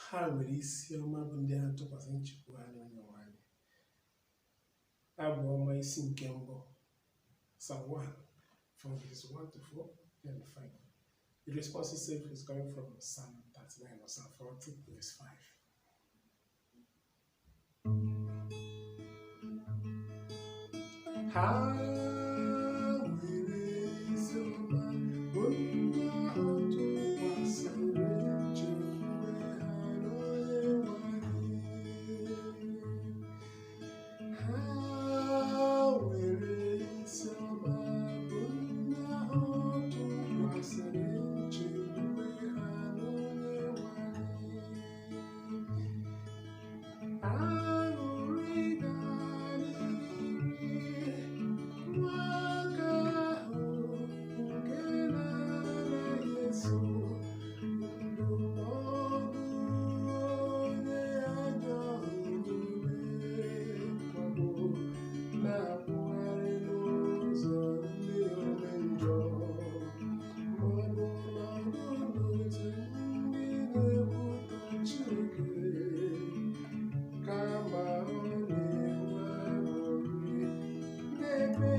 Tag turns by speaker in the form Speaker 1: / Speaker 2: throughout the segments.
Speaker 1: Ha nwere isi ọma bụ ndị na-atụkwasị nchekwa ha n'Onyenwe anyị. Abụ ọma isi nke mbụ, Psalm 1, from verses 1 to 4 and 5. The responsive is coming from Psalm 39 or Psalm 40, verse 5. Ha nwere isi ọma bụ ndị ahụ tụkwasịrị nchekwube ha n'Onyenwe anyị. Ha nwere isi ọma bụ ndị ahụ tụkwasịrị nchekwube ha n'Onyenwe anyị. Aṅụrị ga-adịrị nwoke ahụ nke na-anaghị eso ndụmọdụ onye ajọ omume, maọbụ na-akwụgharị n'ụzọ ndị ome njọ, maọbụ nọdụ n'otu ndị na-ekwutọ Chineke. Kama ọ na-enwe aṅụrị n'ebe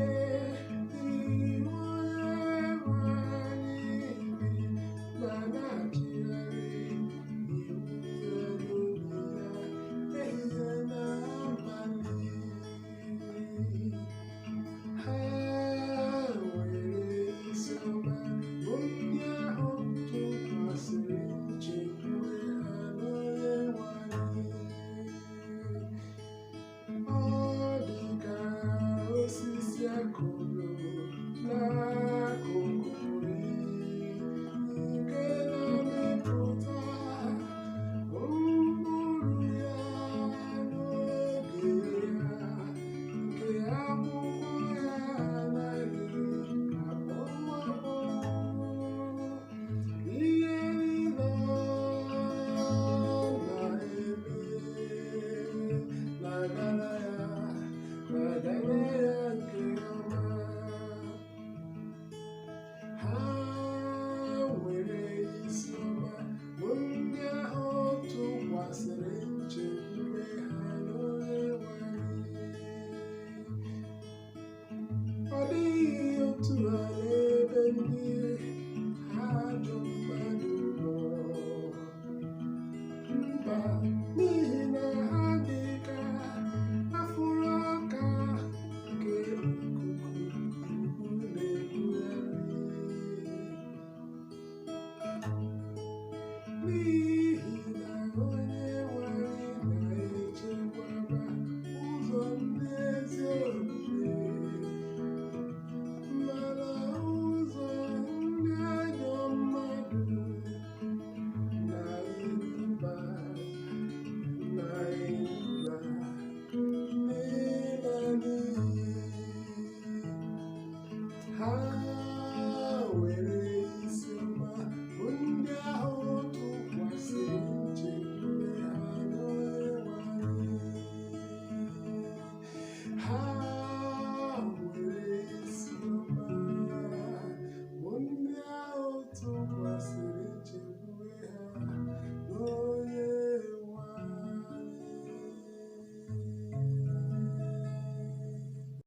Speaker 1: iwu Onyenwe anyị dị, ma na-atụgharị iwu ya n'obi ya ehihie na abalị. Ha nwere isi ọma bụ ndị ahụ tụkwasịrị nchekwube ha n'Onyenwe anyị. Ọ dị ka osisi a kụrụ n'akụkụ iyi, nke na-amịpụta mkpụrụ ya n'oge ya, nke akwụkwọ ya anaghị akpọnwụ akpọnwụ. Ihe niile ọ na-eme na-agara ya nke ọma. Ha nwere isi ọma bụ ndị ahụ tụkwasịrị nchekwube ha n'Onyenwe anyị. Ọ dịghị otu a n'ebe ndị ajọ mmadụ nọ. Mba, n'ihi na ha dị ka afụrụ ọka nke ikuku na-ebugharị. N'ihi na Onyenwe anyị na-echekwaba ụzọ ndị ezi omume, mana ụzọ ndị ajọ mmadụ na-eduba na-eduba n'ịla n'iyi. Ha